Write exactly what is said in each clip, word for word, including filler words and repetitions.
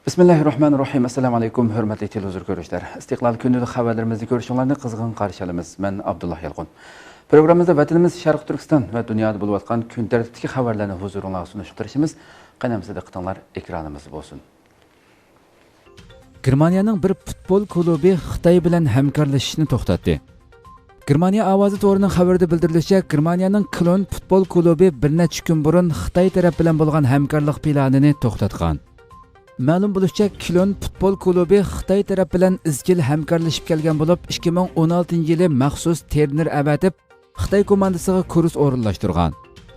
بىسمىللاھىررەھمانىررەھىم. ئەسسالامۇ ئەلەيكۇم، ھۆرمەتلىك تېلېۋىزور كۆرۈشلەر. ئىستىقلال كۈندىلىك خەۋەرلىرىمىزنى كۆرۈشۈڭلارنى قىزغىن قارشى ئالىمىز. مەن ئابدۇللا يالقۇن. پروگراممىمىزدا ۋەتىنىمىز شەرقىي تۈركىستان ۋە دۇنيادا بولۇۋاتقان كۈن تەرتىپتىكى خەۋەرلەرنى ھۇزۇرۇڭلارغا سۇنۇشقا تىرىشىمىز. قېنى ئەمىسە دىققىتىڭلار ئېكرانىمىزدا بولسۇن. گېرمانىيەنىڭ بىر پۇتبول كۇلۇبى خىتاي بىلەن ھەمكارلىشىشنى توختاتتى. گېرمانىيە ئاۋازى تورىنىڭ خەۋىرىدە بىلدۈرۈلۈشىچە، گېرمانىيەنىڭ كۆلن پۇتبول كۇلۇبى بىر نەچچە كۈن بۇرۇن خىتاي تەرەپ بىلەن بولغان ھەمكارلىق پىلانىنى توختاتقان. مەلۇم بولۇشىچە، كۆلن پۇتبول كۇلۇبى خىتاي تەرەپ بىلەن ئىزچىل ھەمكارلىشىپ كەلگەن بولۇپ، ئىككى مىڭ ئون ئالتىنچى يىلى مەخسۇس ترېنېر ئەۋەتىپ، خىتاي كوماندىسىغا كۇرس ئورۇنلاشتۇرغان.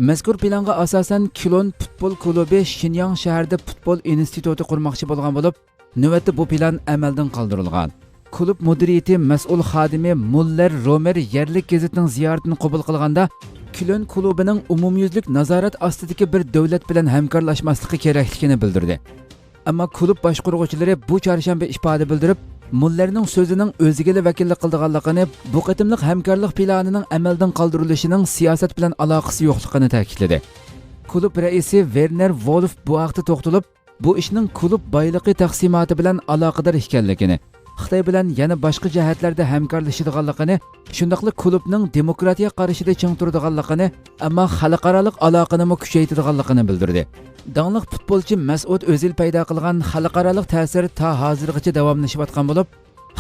مەزكۇر پىلانغا ئاساسەن، كۆلن پۇتبول كۇلۇبى شىنياڭ شەھىرىدە پۇتبول ئىنستىتۇتى قۇرماقچى بولغان بولۇپ، نۆۋەتتە بۇ پىلان ئەمەلدىن قالدۇرۇلغان. كۇلۇب مۇدىرىيىتى مەسئۇل خادىمى مۇللېر رومېر يەرلىك گېزىتنىڭ زىيارىتىنى قوبۇل قىلغاندا، كۆلن كۇلۇبىنىڭ ئومۇميۈزلۈك نازارەت ئاستىدىكى بىر دۆلەت بىلەن ھەمكارلاشماسلىقى كېرەكلىكىنى بىلدۈردى. ئەمما كۇلۇب باشقۇرغۇچىلىرى بۇ چارشەنبە ئىپادە بىلدۈرۈپ، مۇللېرنىڭ سۆزىنىڭ ئۆزىگىلا ۋەكىللىك قىلىدىغانلىقىنى، بۇ قېتىملىق ھەمكارلىق پىلانىنىڭ ئەمەلدىن قالدۇرۇلۇشىنىڭ سىياسەت بىلەن ئالاقىسى يوقلۇقىنى تەكىتلىدى. كۇلۇب رەئىسى ۋېرنېر ۋولف بۇ ھەقتە توختىلىپ، بۇ ئىشنىڭ كۇلۇب بايلىقى تەقسىماتى بىلەن ئالاقىدار ئىكەنلىكىنى، خىتاي بىلەن يەنە باشقا جەھەتلەردە ھەمكارلىشىدىغانلىقىنى، شۇنداقلا كۇلۇبنىڭ دېموكراتىيە قارىشىدا چىڭ تۇرىدىغانلىقىنى، ئەمما خەلقئارالىق ئالاقىنىمۇ كۈچەيتىدىغانلىقىنى بىلدۈردى. داڭلىق پۇتبولچى مەسئۇد ئۆزىل پەيدا قىلغان خەلقئارالىق تەسىر تا ھازىرغىچە داۋاملىشىۋاتقان بولۇپ،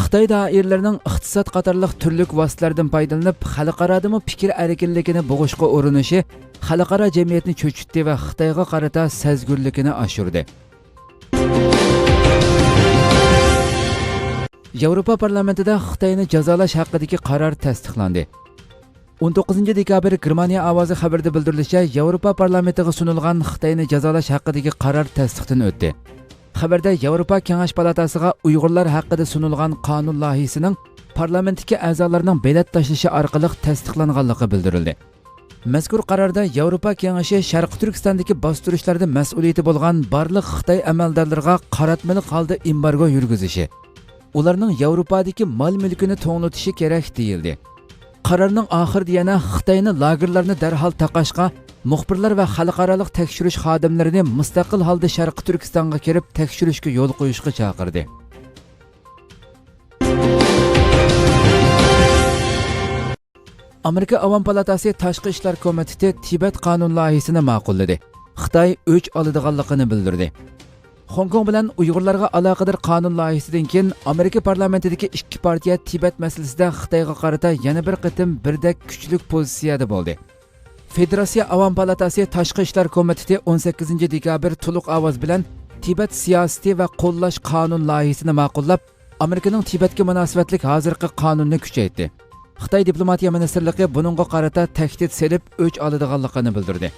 خىتاي دائىرىلىرىنىڭ ئىقتىساد قاتارلىق تۈرلۈك ۋاسىتىلەردىن پايدىلىنىپ، خەلقئارادىمۇ پىكىر ئەركىنلىكىنى بوغۇشقا ئۇرۇنۇشى خەلقئارا جەمئىيەتنى چۆچۈتتى ۋە خىتايغا قارىتا سەزگۈرلۈكىنى ئاشۇردى. ياۋروپا پارلامېنتىدا خىتاينى جازالاش ھەققىدىكى قارار تەستىقلاندى. ئون توققۇزىنچى دېكابىر گېرمانىيە ئاۋازى خەۋىرىدە بىلدۈرۈلۈشىچە، ياۋروپا پارلامېنتىغا سۇنۇلغان خىتاينى جازالاش ھەققىدىكى قارار تەستىقتىن ئۆتتى. خەۋەردە ياۋروپا كېڭەش پالاتاسىغا ئۇيغۇرلار ھەققىدە سۇنۇلغان قانۇن لايىھىسىنىڭ پارلامېنتتىكى ئەزالارنىڭ بېلەت تاشلىشى ئارقىلىق تەستىقلانغانلىقى بىلدۈرۈلدى. مەزكۇر قاراردا ياۋروپا كېڭىشى شەرقىي تۈركىستاندىكى باستۇرۇشلاردا مەسئۇلىيىتى بولغان بارلىق خىتاي ئەمەلدارلىرىغا قاراتمىلىق ھالدا ئېمبارگو يۈرگۈزۈشى، ئۇلارنىڭ ياۋروپادىكى مال مۈلكىنى توڭلىتىشى كېرەك دېيىلدى. قارارنىڭ ئاخىرىدا يەنە خىتاينى لاگېرلارنى دەرھال تاقاشقا، مۇخبىرلار ۋە خەلقئارالىق تەكشۈرۈش خادىملىرىنى مۇستەقىل ھالدا شەرقىي تۈركىستانغا كىرىپ تەكشۈرۈشكە يول قويۇشقا چاقىردى. ئامېرىكا ئاۋام پالاتاسى تاشقى ئىشلار كومىتېتى تىبەت قانۇن لايىھىسىنى ماقۇللىدى. خىتاي ئۆچ ئالىدىغانلىقىنى بىلدۈردى. خوڭكوڭ بىلەن ئۇيغۇرلارغا ئالاقىدار قانۇن لايىھىسىدىن كېيىن، ئامېرىكا پارلامېنتىدىكى ئىككى پارتىيە تىبەت مەسىلىسىدە خىتايغا قارىتا يەنە بىر قېتىم بىردەك كۈچلۈك پوزىتسىيەدە بولدى. فېدېراتسىيە ئاۋام پالاتاسى تاشقى ئىشلار كومىتېتى ئون سەككىزىنچى دېكابىر تولۇق ئاۋاز بىلەن تىبەت سىياسىتى ۋە قوللاش قانۇن لايىھىسىنى ماقۇللاپ، ئامېرىكىنىڭ تىبەتكە مۇناسىۋەتلىك ھازىرقى قانۇنىنى كۈچەيتتى. خىتاي دىپلوماتىيە مىنىستىرلىقى بۇنىڭغا قارىتا تەھدىت سېلىپ، ئۆچ ئالىدىغانلىقىنى بىلدۈردى.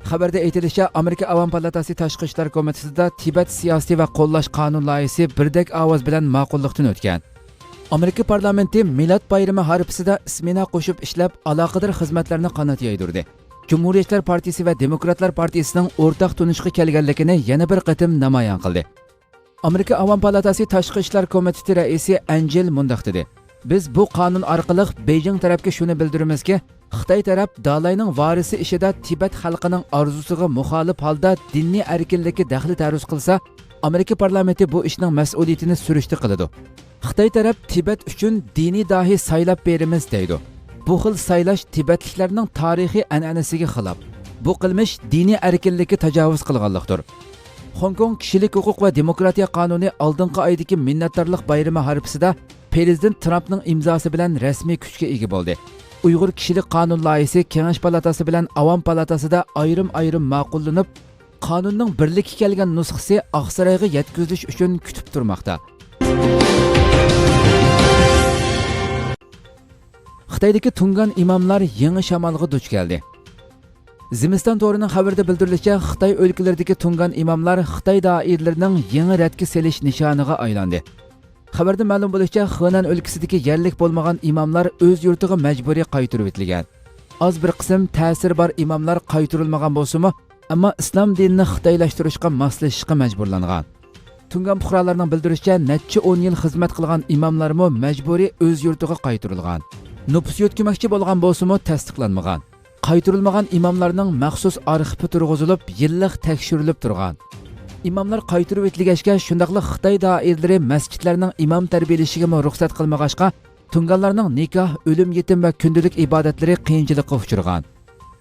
خەۋەردە ئېيتىلىشىچە، ئامېرىكا ئاۋام پالاتاسى تاشقى ئىشلار كومىتېتىدا تىبەت سىياسىتى ۋە قوللاش قانۇن لايىھىسى بىردەك ئاۋاز بىلەن ماقۇللۇقتىن ئۆتكەن. ئامېرىكا پارلامېنتى مىلاد بايرىمى ھارپىسىدا ئىسمېنا قوشۇپ ئىشلەپ، ئالاقىدار خىزمەتلەرنى قانات يايدۇردى. جۇمھۇرىيەتچىلەر پارتىيىسى ۋە دېموكراتلار پارتىيىسىنىڭ ئورتاق تونۇشقا كەلگەنلىكىنى يەنە بىر قېتىم نامايان قىلدى. ئامېرىكا ئاۋام پالاتاسى تاشقى ئىشلار كومىتېتى رەئىسى ئەنجېل مۇنداق دېدى: «بىز بۇ قانۇن ئارقىلىق بېيجىڭ تەرەپكە شۇنى بىلدۈرىمىزكى، خىتاي تەرەپ دالاينىڭ ۋارىسى ئىشىدا تىبەت خەلقىنىڭ ئارزۇسىغا مۇخالىپ ھالدا دىنىي ئەركىنلىككە دەخلى تەرۇز قىلسا، ئامېرىكا پارلامېنتى بۇ ئىشنىڭ مەسئۇلىيىتىنى سۈرۈشتە قىلىدۇ. خىتاي تەرەپ تىبەت ئۈچۈن دىنىي داھىي سايلاپ بېرىمىز دەيدۇ. بۇ خىل سايلاش تىبەتلىكلەرنىڭ تارىخىي ئەنئەنىسىگە خىلاپ. بۇ قىلمىش دىنىي ئەركىنلىككە تاجاۋۇز قىلغانلىقتۇر.» خوڭكوڭ كىشىلىك ھوقۇق ۋە دېموكراتىيە قانۇنى ئالدىنقى ئايدىكى مىننەتدارلىق بايرىمى ھارپىسىدا پىرېزىدېنت ترامپنىڭ ئىمزاسى بىلەن رەسمىي كۈچكە ئىگە بولدى. ئۇيغۇر كىشىلىك قانۇن لايىھىسى كېڭەش پالاتاسى بىلەن ئاۋام پالاتاسىدا ئايرىم-ئايرىم ماقۇللىنىپ، قانۇننىڭ بىرلىككە كەلگەن نۇسخىسى ئاقسارايغا يەتكۈزۈلۈش ئۈچۈن كۈتۈپ تۇرماقتا. خىتايدىكى تۇڭگان ئىماملار يېڭى شامالغا دۇچ كەلدى. زىمىستان تورىنىڭ خەۋىرىدە بىلدۈرۈلۈشىچە، خىتاي ئۆلكىلىرىدىكى تۇڭگان ئىماملار خىتاي دائىرىلىرىنىڭ يېڭى رەتكە سېلىش نىشانىغا ئايلاندى. خەۋەردە مەلۇم بولۇشىچە، خېنەن ئۆلكىسىدىكى يەرلىك بولمىغان ئىماملار ئۆز يۇرتىغا مەجبۇرىي قايتۇرۇۋېتىلگەن. ئاز بىر قىسىم تەسىرى بار ئىماملار قايتۇرۇلمىغان بولسىمۇ، ئەمما ئىسلام دىنىنى خىتايلاشتۇرۇشقا ماسلىشىشقا مەجبۇرلانغان. تۇڭگان پۇقرالارنىڭ بىلدۈرۈشىچە، نەچچە ئون يىل خىزمەت قىلغان ئىماملارمۇ مەجبۇرىي ئۆز يۇرتىغا قايتۇرۇلغان. نوپۇس يۆتكىمەكچى بولغان بولسىمۇ، تەستىقلانمىغان. قايتۇرۇلمىغان ئىماملارنىڭ مەخسۇس ئارخىپى تۇرغۇزۇلۇپ، يىللىق تەكشۈرۈلۈپ تۇرغان. ئىماملار قايتۇرۇۋېتىلگەچكە، شۇنداقلا خىتاي دائىرىلىرى مەسچىتلەرنىڭ ئىمام تەربىيەلىشىگىمۇ رۇخسەت قىلمىغاچقا، تۇڭگانلارنىڭ نىكاھ، ئۆلۈم يېتىم ۋە كۈندىلىك ئىبادەتلىرى قىيىنچىلىققا ئۇچرىغان.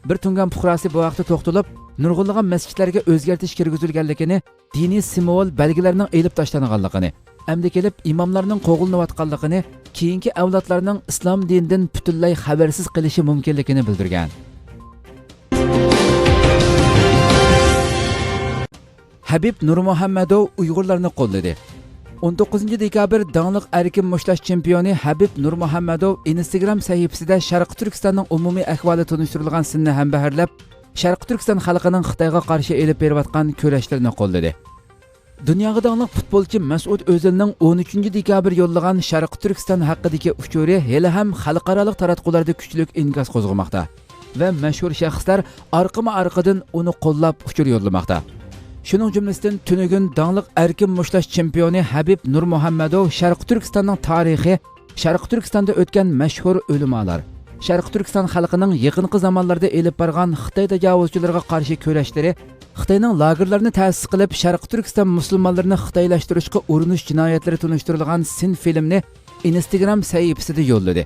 بىر تۇڭگان پۇقراسى بۇ ھەقتە توختىلىپ، نۇرغۇنلىغان مەسچىتلەرگە ئۆزگەرتىش كىرگۈزۈلگەنلىكىنى، دىنىي سىمۋول بەلگىلەرنىڭ ئېلىپ تاشلانغانلىقىنى، ئەمدى كېلىپ ئىماملارنىڭ قوغلىنىۋاتقانلىقىنى، كېيىنكى ئەۋلادلارنىڭ ئىسلام دىنىدىن پۈتۈنلەي خەۋەرسىز قېلىشى مۇمكىنلىكىنى بىلدۈرگەن. ھەبىب نۇرمۇھەممەدوۋ ئۇيغۇرلارنى قوللىدى. ئون توققۇزىنچى دېكابىر داڭلىق ئەركىن مۇشتلاش چېمپىيونى ھەبىب نۇرمۇھەممەدوۋ ئىنستگرام سەھىپىسىدە شەرقىي تۈركىستاننىڭ ئومۇمىي ئەھۋالى تونۇشتۇرۇلغان سىننى ھەمبەھىرلەپ، شەرقىي تۈركىستان خەلقىنىڭ خىتايغا قارشى ئېلىپ بېرىۋاتقان كۈرەشلىرىنى قوللىدى. دۇنياغا داڭلىق پۇتبولچى مەسئۇد ئۆزىلنىڭ ئون ئۈچىنچى دېكابىر يوللىغان شەرقىي تۈركىستان ھەققىدىكى ئۇچۇرى ھېلىھەم خەلقئارالىق تاراتقۇلاردا كۈچلۈك ئىنكاس قوزغىماقتا ۋە مەشھۇر شەخسلەر ئارقىمۇ ئارقىدىن ئۇنى قوللاپ ئۇچۇر يوللىماقتا. شۇنىڭ جۈملىسىدىن تۈنۈگۈن داڭلىق ئەركىن مۇشتلاش چېمپىيونى ھەبىب نۇرمۇھەممەدوۋ شەرقىي تۈركىستاننىڭ تارىخى، شەرقىي تۈركىستاندا ئۆتكەن مەشھۇر ئۆلىمالار، شەرقىي تۈركىستان خەلقىنىڭ يېقىنقى زامانلاردا ئېلىپ بارغان خىتاي تاجاۋۇزچىلىرىغا قارشى كۈرەشلىرى، خىتاينىڭ لاگېرلارنى تەسىس قىلىپ، شەرقىي تۈركىستان مۇسۇلمانلىرىنى خىتايلاشتۇرۇشقا ئۇرۇنۇش جىنايەتلىرى تونۇشتۇرۇلغان سىن فىلىمنى ئىنستگرام سەھىپىسىدە يوللىدى.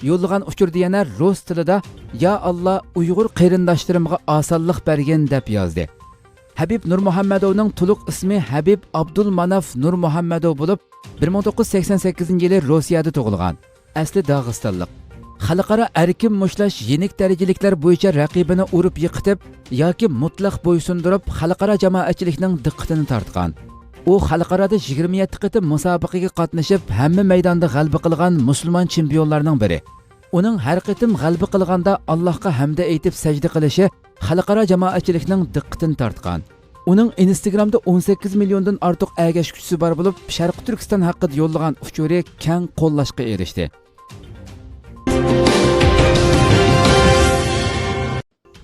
يوللىغان ئۇچۇردا يەنە رۇس تىلىدا «يا ئاللا، ئۇيغۇر قېرىنداشلىرىمغا ئاسانلىق بەرگىن» دەپ يازدى. ھەبىب نۇرمۇھەممەدوۋنىڭ تولۇق ئىسمى ھەبىب ئابدۇلماناف نۇرمۇھەممەدوۋ بولۇپ، بىر مىڭ توققۇز يۈز سەكسەن سەككىزىنچى يىلى روسىيەدە تۇغۇلغان. ئەسلى داغىستانلىق. خەلقئارا ئەركىن مۇشتلاش يېنىك دەرىجىلىكلەر بويىچە رەقىبىنى ئۇرۇپ يىقىتىپ ياكى مۇتلەق بويسۇندۇرۇپ، خەلقئارا جامائەتچىلىكنىڭ دىققىتىنى تارتقان. ئۇ خەلقئارادا يىگىرمە يەتتە قېتىم مۇسابىقىگە قاتنىشىپ، ھەممە مەيداندا غەلىبە قىلغان مۇسۇلمان چېمپىيونلارنىڭ بىرى. ئۇنىڭ ھەر قېتىم غەلىبە قىلغاندا ئاللاھقا ھەمدە ئېيتىپ سەجدە قىلىشى خەلقئارا جامائەتچىلىكنىڭ دىققىتىنى تارتقان. ئۇنىڭ ئىنستگرامدا ئون سەككىز مىليوندىن ئارتۇق ئەگەشكۈچىسى بار بولۇپ، شەرقىي تۈركىستان ھەققىدە يوللىغان ئۇچۇرى كەڭ قوللاشقا ئېرىشتى.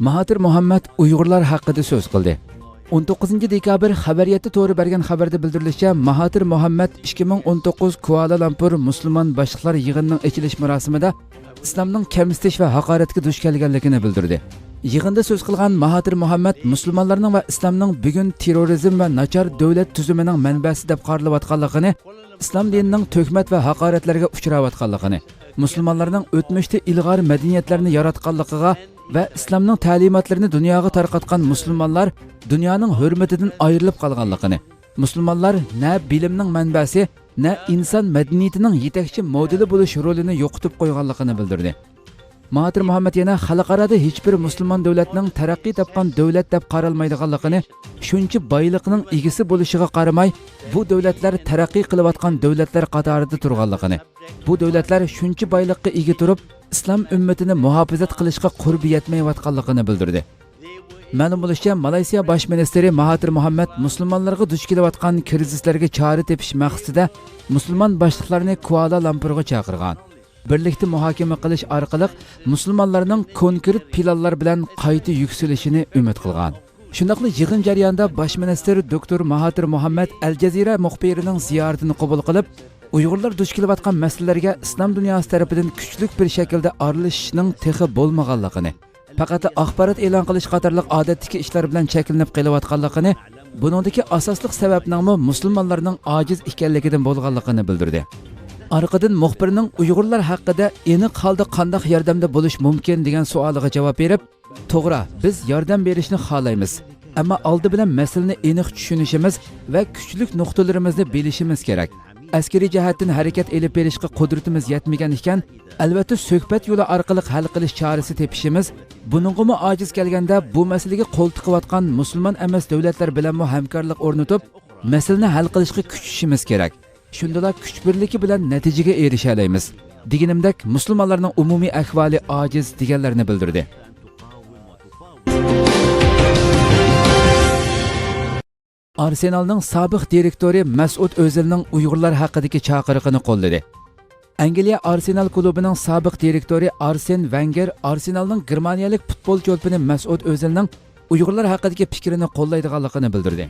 ماھاتىر مۇھەممەد ئۇيغۇرلار ھەققىدە سۆز قىلدى. ئون توققۇزىنچى دېكابىر خەۋەرىيەتتە تورى بەرگەن خەۋەردە بىلدۈرۈلۈشىچە، ماھاتىر مۇھەممەد ئىككى مىڭ ئون توققۇز كۇئالا لامپۇر مۇسۇلمان باشلىقلار يىغىنىنىڭ ئېچىلىش مۇراسىمىدا ئىسلامنىڭ كەمسىتىش ۋە ھاقارەتكە دۇچ كەلگەنلىكىنى بىلدۈردى. يىغىندا سۆز قىلغان ماھاتىر مۇھەممەد مۇسۇلمانلارنىڭ ۋە ئىسلامنىڭ بۈگۈن تېررورىزم ۋە ناچار دۆلەت تۈزۈمىنىڭ مەنبەسى دەپ قارىلىۋاتقانلىقىنى، ئىسلام دىنىنىڭ تۆھمەت ۋە ھاقارەتلەرگە ئۇچراۋاتقانلىقىنى، مۇسۇلمانلارنىڭ ئۆتمۈشتە ئىلغار مەدەنىيەتلەرنى ياراتقانلىقىغا ۋە ئىسلامنىڭ تەلىماتلىرىنى دۇنياغا تارقاتقان مۇسۇلمانلار دۇنيانىڭ ھۆرمىتىدىن ئايرىلىپ قالغانلىقىنى، مۇسۇلمانلار نە بىلىمنىڭ مەنبەسى، نە ئىنسان مەدەنىيىتىنىڭ يېتەكچى مودېلى بولۇش رولىنى يوقىتىپ قويغانلىقىنى بىلدۈردى. ماھاتىر مۇھەممەد يەنە خەلقئارادا ھېچبىر مۇسۇلمان دۆلەتنىڭ تەرەققىي تاپقان دۆلەت دەپ قارالمايدىغانلىقىنى، شۇنچە بايلىقنىڭ ئىگىسى بولۇشىغا قارىماي، بۇ دۆلەتلەر تەرەققىي قىلىۋاتقان دۆلەتلەر قاتارىدا تۇرغانلىقىنى، بۇ دۆلەتلەر شۇنچە بايلىققا ئىگە تۇرۇپ، ئىسلام ئۈممىتىنى مۇھاپىزەت قىلىشقا قۇربى يەتمەيۋاتقانلىقىنى بىلدۈردى. مەلۇم بولۇشىچە، مالايسىيا باش مىنىستىرى ماھاتىر مۇھەممەد مۇسۇلمانلارغا دۇچ كېلىۋاتقان كىرىزىسلەرگە چارە تېپىش مەقسىتىدە مۇسۇلمان باشلىقلارنى كۇئالا لامپۇرغا چاقىرغان. بىرلىكتە مۇھاكىمە قىلىش ئارقىلىق مۇسۇلمانلارنىڭ كونكرېت پىلانلار بىلەن قايتا يۈكسىلىشىنى ئۈمىد قىلغان. شۇنداقلا يىغىن جەريانىدا باش مىنىستىر دوكتور ماھاتىر مۇھەممەد ئەل جەزىرە مۇخبىرىنىڭ زىيارىتىنى قوبۇل قىلىپ، ئۇيغۇرلار دۇچ كېلىۋاتقان مەسىلىلەرگە ئىسلام دۇنياسى تەرىپىدىن كۈچلۈك بىر شەكىلدە ئارىلىشىشنىڭ تېخى بولمىغانلىقىنى، پەقەتلا ئاخبارات ئېلان قىلىش قاتارلىق ئادەتتىكى ئىشلار بىلەن چەكلىنىپ قېلىۋاتقانلىقىنى، بۇنىڭدىكى ئاساسلىق سەۋەبنىڭمۇ مۇسۇلمانلارنىڭ ئاجىز ئىكەنلىكىدىن بولغانلىقىنى بىلدۈردى. ئارقىدىن مۇخبىرنىڭ ئۇيغۇرلار ھەققىدە ئېنىق ھالدا قانداق ياردەمدە بولۇش مۇمكىن دېگەن سوئالىغا جاۋاب بېرىپ، توغرا، بىز ياردەم بېرىشنى خالايمىز، ئەمما ئالدى بىلەن مەسىلىنى ئېنىق چۈشىنىشىمىز ۋە كۈچلۈك نۇقتىلىرىمىزنى بىلىشىمىز كېرەك. ئەسكىرىي جەھەتتىن ھەرىكەت ئېلىپ بېرىشقا قۇدرىتىمىز يەتمىگەن ئىكەن، ئەلۋەتتە، سۆھبەت يولى ئارقىلىق ھەل قىلىش چارىسى تېپىشىمىز، بۇنىڭغىمۇ ئاجىز كەلگەندە، بۇ مەسىلىگە قول تىقىۋاتقان مۇسۇلمان ئەمەس دۆلەتلەر بىلەنمۇ ھەمكارلىق ئورنىتىپ، مەسىلىنى ھەل قىلىشقا كۈچىشىمىز كېرەك. شۇندىلا كۈچ بىرلىكى بىلەن نەتىجىگە ئېرىشەلەيمىز. دېگىنىمدەك، مۇسۇلمانلارنىڭ ئومۇمىي ئەھۋالى ئاجىز، دېگەنلەرنى بىلدۈردى. ئارسېنالنىڭ سابىق دىرېكتورى مەسئۇت ئۆزىلنىڭ ئۇيغۇرلار ھەققىدىكى چاقىرىقىنى قوللىدى. ئەنگلىيە ئارسېنال كۇلۇبىنىڭ سابىق دىرېكتورى ئارسېن ۋەنگېر ئارسېنالنىڭ گېرمانىيەلىك پۇتبول چولپىنى مەسئۇت ئۆزىلنىڭ ئۇيغۇرلار ھەققىدىكى پىكرىنى قوللايدىغانلىقىنى بىلدۈردى.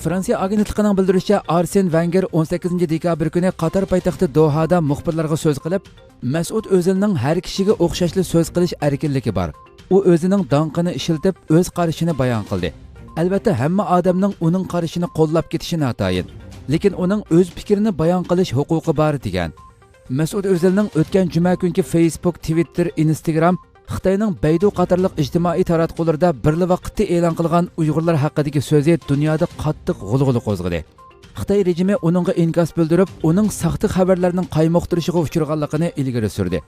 فرانسىيە ئاگېنتلىقىنىڭ بىلدۈرۈشىچە، ئارسېن ۋەنگېر ئون سەككىزىنچى دېكابىر كۈنى قاتار پايتەختى دوھادا مۇخبىرلارغا سۆز قىلىپ، مەسئۇت ئۆزىلنىڭ ھەر كىشىگە ئوخشاشلا سۆز قىلىش ئەركىنلىكى بار. ئۇ ئۆزىنىڭ داڭقىنى ئىشلىتىپ، ئۆز قارىشىنى بايان قىلدى. ئەلۋەتتە، ھەممە ئادەمنىڭ ئۇنىڭ قارىشىنى قوللاپ كېتىشى ناتايىن. لېكىن ئۇنىڭ ئۆز پىكرىنى بايان قىلىش ھوقۇقى بار، دېگەن. مەسئۇد ئۆزىلنىڭ ئۆتكەن جۈمە كۈنكى فېيسبۇك، تىۋىتتېر، ئىنستاگرام، خىتاينىڭ بەيدۇ قاتارلىق ئىجتىمائىي تاراتقۇلىرىدا بىرلا ۋاقىتتا ئېلان قىلغان ئۇيغۇرلار ھەققىدىكى سۆزى دۇنيادا قاتتىق غۇلغۇلا قوزغىدى. خىتاي رېجىمى ئۇنىڭغا ئىنكاس بىلدۈرۈپ، ئۇنىڭ ساختا خەۋەرلەرنىڭ قايمۇقتۇرۇشىغا ئۇچرىغانلىقىنى ئىلگىرى سۈردى.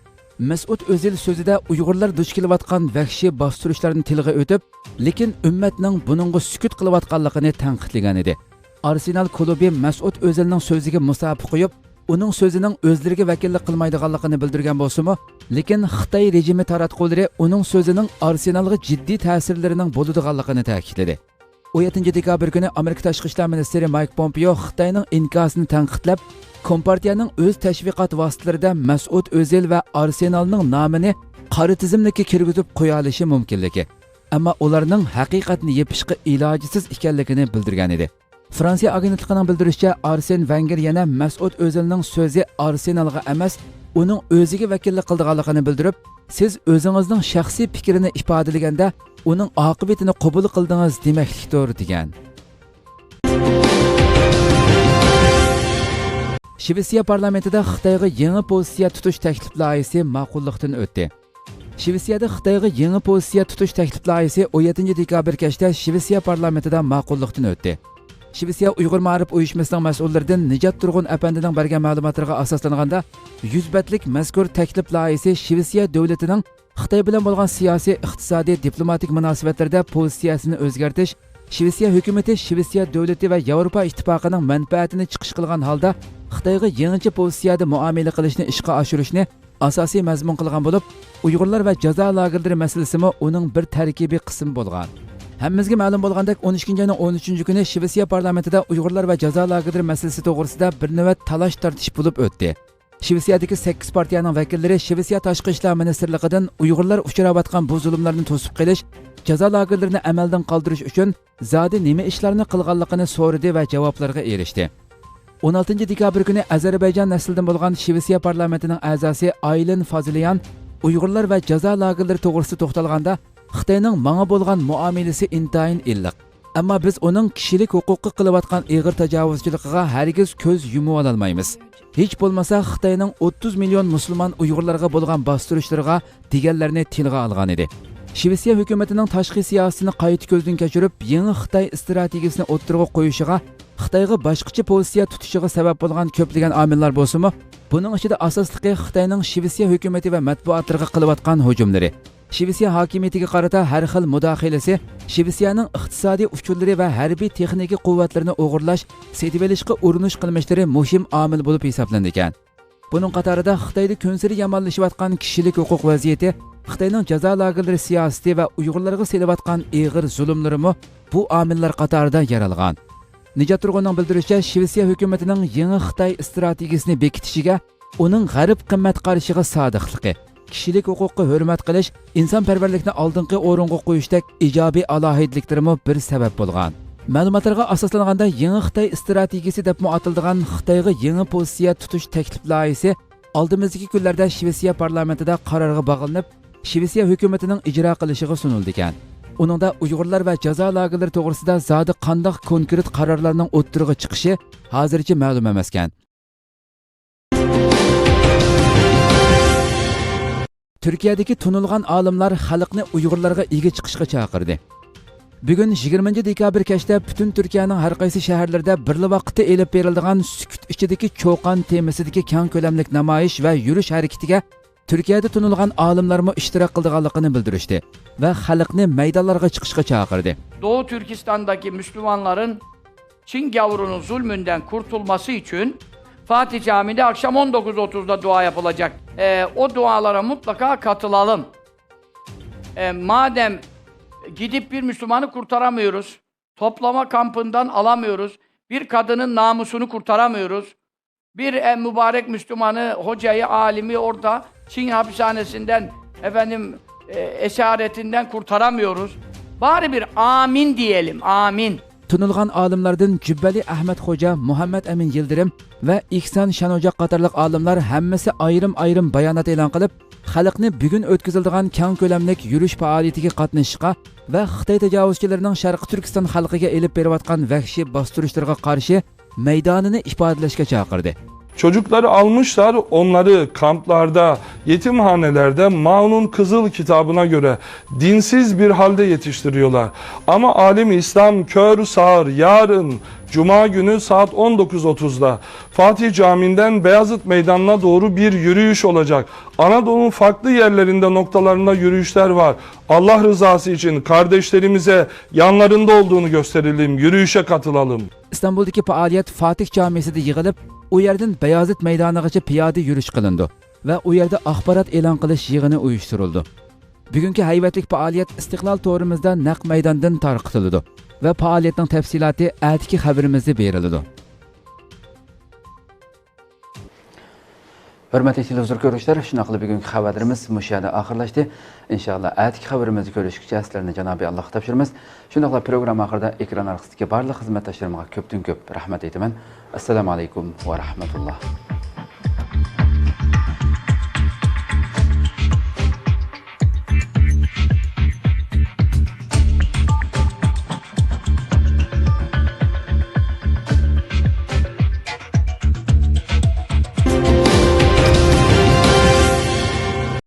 مەسئۇد ئۆزىل سۆزىدە ئۇيغۇرلار دۇچ كېلىۋاتقان ۋەھشىي باستۇرۇشلارنى تىلغا ئۆتۈپ، لېكىن ئۈممەتنىڭ بۇنىڭغا سۈكۈت قىلىۋاتقانلىقىنى تەنقىدلىگەنىدى. ئارسېنال كۇلۇبى مەسئۇد ئۆزىلنىڭ سۆزىگە مۇساپە قويۇپ، ئۇنىڭ سۆزىنىڭ ئۆزلىرىگە ۋەكىللىك قىلمايدىغانلىقىنى بىلدۈرگەن بولسىمۇ، لېكىن خىتاي رېجىمى تاراتقۇلىرى ئۇنىڭ سۆزىنىڭ ئارسېنالغا جىددىي تەسىرلىرىنىڭ بولىدىغانلىقىنى تەكىتلىدى. ئون يەتتىنچى دېكابىر كۈنى ئامېرىكا تاشقى ئىشلار مىنىستىرى مايك پومپېيو خىتاينىڭ ئىنكاسىنى تەنقىدلەپ، كومپارتىيەنىڭ ئۆز تەشۋىقات ۋاسىتىلىرىدە مەسئۇد ئۆزىل ۋە ئارسېنالنىڭ نامىنى قارا تىزىملىككە كىرگۈزۈپ قويالىشى مۇمكىنلىكى، ئەمما ئۇلارنىڭ ھەقىقەتنى يېپىشقا ئىلاجىسىز ئىكەنلىكىنى بىلدۈرگەنىدى. فرانسىيە ئاگېنتلىقىنىڭ بىلدۈرۈشىچە، ئارسېن ۋەنگېر يەنە مەسئۇد ئۆزىلنىڭ سۆزى ئارسېنالغا ئەمەس، ئۇنىڭ ئۆزىگە ۋەكىللىك قىلىدىغانلىقىنى بىلدۈرۈپ، سىز ئۆزىڭىزنىڭ شەخسىي پىكرىنى ئىپادىلىگەندە، ئۇنىڭ ئاقىۋىتىنى قوبۇل قىلدىڭىز دېمەكلىكتۇر، دېگەن. شىۋېتسىيە پارلامېنتىدا خىتايغا يېڭى پوزىتسىيە تۇتۇش تەكلىپ لايىھىسى ماقۇللۇقتىن ئۆتتى. شىۋېتسىيەدە خىتايغا يېڭى پوزىتسىيە تۇتۇش تەكلىپ لايىھىسى ئون يەتتىنچى دېكابىر كەچتە شىۋېتسىيە پارلامېنتىدا ماقۇللۇقتىن ئۆتتى. شىۋېتسىيە ئۇيغۇر مائارىپ ئۇيۇشمىسىنىڭ مەسئۇللىرىدىن نىجات تۇرغۇن ئەپەندىنىڭ بەرگەن مەلۇماتلىرىغا ئاساسلانغاندا، يۈز بەتلىك مەزكۇر تەكلىپ لايىھىسى شىۋېتسىيە دۆلىتىنىڭ خىتاي بىلەن بولغان سىياسىي، ئىقتىسادىي، دىپلوماتىك مۇناسىۋەتلىرىدە پوزىتسىيەسىنى ئۆزگەرتىش، شىۋېتسىيە ھۆكۈمىتى شىۋېتسىيە دۆلىتى ۋە ياۋروپا ئىتتىپاقىنىڭ مەنپەئەتىنى چىقىش قىلغان ھالدا خىتايغا يېڭىچە پوزىتسىيەدە مۇئامىلە قىلىشنى ئىشقا ئاشۇرۇشنى ئاساسىي مەزمۇن قىلغان بولۇپ، ئۇيغۇرلار ۋە جازا لاگېرلىرى مەسىلىسىمۇ ئۇنىڭ بىر تەركىبىي قىسمى بولغان. ھەممىمىزگە مەلۇم بولغاندەك، ئون ئىككىنچى ئاينىڭ ئون ئۈچىنچى كۈنى شىۋېتسىيە پارلامېنتىدا ئۇيغۇرلار ۋە جازا لاگېرلىرى مەسىلىسى توغرىسىدا بىر نۆۋەت تالاش-تارتىش بولۇپ ئۆتتى. شىۋېتسىيەدىكى سەككىز پارتىيەنىڭ ۋەكىللىرى شىۋېتسىيە تاشقى ئىشلار مىنىستىرلىقىدىن ئۇيغۇرلار ئۇچراۋاتقان بۇ زۇلۇملارنى توسۇپ قېلىش، جازا لاگېرلىرىنى ئەمەلدىن قالدۇرۇش ئۈچۈن زادى نېمە ئىشلارنى قىلغانلىقىنى سورىدى ۋە جاۋابلارغا ئېرىشتى. ئون ئالتىنچى دېكابىر كۈنى ئەزەربەيجان نەسلىدىن بولغان شىۋېتسىيە پارلامېنتىنىڭ ئەزاسى ئايلېن فازلىيان ئۇيغۇرلار ۋە جازا لاگېرلىرى توغرىسىدا توختالغاندا، خىتاينىڭ ماڭا بولغان مۇئامىلىسى ئىنتايىن ئىللىق. ئەمما بىز ئۇنىڭ كىشىلىك ھوقۇققا قىلىۋاتقان ئېغىر تاجاۋۇزچىلىقىغا ھەرگىز كۆز يۇمۇۋالالمايمىز. ھېچ بولمىسا خىتاينىڭ ئوتتۇز مىليون مۇسۇلمان ئۇيغۇرلارغا بولغان باستۇرۇشلىرىغا دېگەنلەرنى تىلغا ئالغانىدى. شىۋېتسىيە ھۆكۈمىتىنىڭ تاشقى سىياسىتىنى قايتا كۆزدىن كەچۈرۈپ، يېڭى خىتاي ئىستراتېگىيىسىنى ئوتتۇرىغا قويۇشىغا، خىتايغا باشقىچە پوزىتسىيە تۇتۇشىغا سەۋەب بولغان كۆپلىگەن ئامىللار بولسىمۇ، بۇنىڭ ئىچىدە ئاساسلىقى خىتاينىڭ شىۋېتسىيە ھۆكۈمىتى ۋە مەتبۇئاتلىرىغا قىلىۋاتقان ھۇجۇملىرى. شىۋېتسىيە ھاكىمىيىتىگە قارىتا ھەر خىل مۇداخىلىسى شىۋېتسىيەنىڭ ئىقتىسادىي ئۇچۇرلىرى ۋە ھەربىي تېخنىكا قۇۋۋەتلىرىنى ئوغرىلاش، سېتىۋېلىشقا ئۇرۇنۇش قىلمىشلىرى مۇھىم ئامىل بولۇپ ھېسابلىنىدىكەن. بۇنىڭ قاتارىدا خىتايدا كۈنسېرى يامانلىشىۋاتقان كىشىلىك ھوقۇق ۋەزىيىتى، خىتاينىڭ جازا لاگېرلىرى سىياسىتى ۋە ئۇيغۇرلارغا سېلىۋاتقان ئېغىر زۇلۇملىرىمۇ بۇ ئامىللار قاتارىدا يەر ئالغان. نىجات تۇرغۇننىڭ بىلدۈرۈشىچە، شىۋېتسىيە ھۆكۈمىتىنىڭ يېڭى خىتاي ئىستراتېگىيىسىنى بېكىتىشىگە ئۇنىڭ غەرب قىممەت قارىشىغا سادىقلىقى، كىشىلىك ھوقۇققا ھۆرمەت قىلىش، ئىنسانپەرۋەرلىكنى ئالدىنقى ئورۇنغا قويۇشتەك ئىجابىي ئالاھىدىلىكلىرىمۇ بىر سەۋەب بولغان. مەلۇماتلارغا ئاساسلانغاندا، يېڭى خىتاي ئىستراتېگىيىسى دەپمۇ ئاتىلىدىغان خىتايغا يېڭى پوزىتسىيە تۇتۇش تەكلىپ لايىھىسى ئالدىمىزدىكى كۈنلەردە شىۋېتسىيە پارلامېنتىدا قارارغا باغلىنىپ، شىۋېتسىيە ھۆكۈمىتىنىڭ ئىجرا قىلىشىغا سۇنۇلىدىكەن. ئۇنىڭدا ئۇيغۇرلار ۋە جازا لاگېرلىرى توغرىسىدا زادى قانداق كونكرېت قارارلارنىڭ ئوتتۇرىغا چىقىشى ھازىرچە مەلۇم ئەمەسكەن. تۈركىيەدىكى تونۇلغان ئالىملار خەلقنى ئۇيغۇرلارغا ئىگە چىقىشقا چاقىردى. بۈگۈن يىگىرمىنچى دېكابىر كەچتە پۈتۈن تۈركىيەنىڭ ھەر قايسى شەھەرلىرىدە بىرلا ۋاقىتتا ئېلىپ بېرىلىدىغان سۈكۈت ئىچىدىكى چۇقان تېمىسىدىكى كەڭ كۆلەملىك نامايىش ۋە يۈرۈش ھەرىكىتىگە تۈركىيەدە تونۇلغان ئالىملارمۇ ئىشتىراك قىلىدىغانلىقىنى بىلدۈرۈشتى ۋە خەلقنى مەيدانلارغا چىقىشقا چاقىردى. Doğu Türkistan'daki Müslümanların Çin gavurunun zulmünden kurtulması için Fatih Camii'nde akşam on dokuz otuzda dua yapılacak. Ee, o dualara mutlaka katılalım. Ee, madem gidip bir Müslümanı kurtaramıyoruz, toplama kampından alamıyoruz, bir kadının namusunu kurtaramıyoruz, bir, e, mübarek Müslümanı, hocayı, alimi orada Çin hapishanesinden, efendim, e, esaretinden kurtaramıyoruz. Bari bir amin diyelim, amin. تونۇلغان ئالىملاردىن جۈببەلى ئەھمەد خوجا، مۇھەممەد ئەمىن يىلدىرىم ۋە ئېھسان شەنئوجاق قاتارلىق ئالىملار ھەممىسى ئايرىم-ئايرىم بايانات ئېلان قىلىپ، خەلقنى بۈگۈن ئۆتكۈزۈلىدىغان كەڭ كۆلەملىك يۈرۈش پائالىيىتىگە قاتنىشىشقا ۋە خىتاي تاجاۋۇزچىلىرىنىڭ شەرقىي تۈركىستان خەلقىگە ئېلىپ بېرىۋاتقان ۋەھشىي باستۇرۇشلىرىغا قارشى مەيدانىنى ئىپادىلەشكە چاقىردى. Çocukları almışlar, onları kamplarda, yetimhanelerde Mao'nun Kızıl Kitabı'na göre dinsiz bir halde yetiştiriyorlar. Ama alim İslam kör sağır yarın Cuma günü saat on dokuz otuzda Fatih Camii'nden Beyazıt Meydanı'na doğru bir yürüyüş olacak. Anadolu'nun farklı yerlerinde noktalarında yürüyüşler var. Allah rızası için kardeşlerimize yanlarında olduğunu gösterelim, yürüyüşe katılalım. ئىستانبۇلدىكى پائالىيەت فاتىھ جامىسىدا يىغىلىپ، ئۇ يەردىن بايازىت مەيدانىغىچە پىيادە يۈرۈش قىلىنىدۇ ۋە ئۇ يەردە ئاخبارات ئېلان قىلىش يىغىنى ئۇيۇشتۇرۇلىدۇ. بۈگۈنكى ھەيۋەتلىك پائالىيەت ئىستىقلال تورىمىزدا نەق مەيداندىن تارقىتىلىدۇ ۋە پائالىيەتنىڭ تەپسىلاتى ئەتىكى خەۋىرىمىزدە بېرىلىدۇ. ھۆرمەتلىك تېلېۋىزور كۆرۈشلەر، شۇنداقلا بۈگۈنكى خەۋەرلىرىمىز مۇشۇ يەردە ئاخىرلاشتى. ئىنشائاللا، ئەتىكى خەۋىرىمىزدە كۆرۈشكىچە سىلەرنى جانابى ئاللاغا تاپشۇرىمىز. شۇنداقلا پروگرامما ئاخىرىدا ئېكران ئارقىسىدىكى بارلىق خىزمەتداشلىرىمغا كۆپتىن كۆپ رەھمەت ئېيتىمەن. ئەسسالامۇ ئەلەيكۇم ۋە رەھمەتۇللا.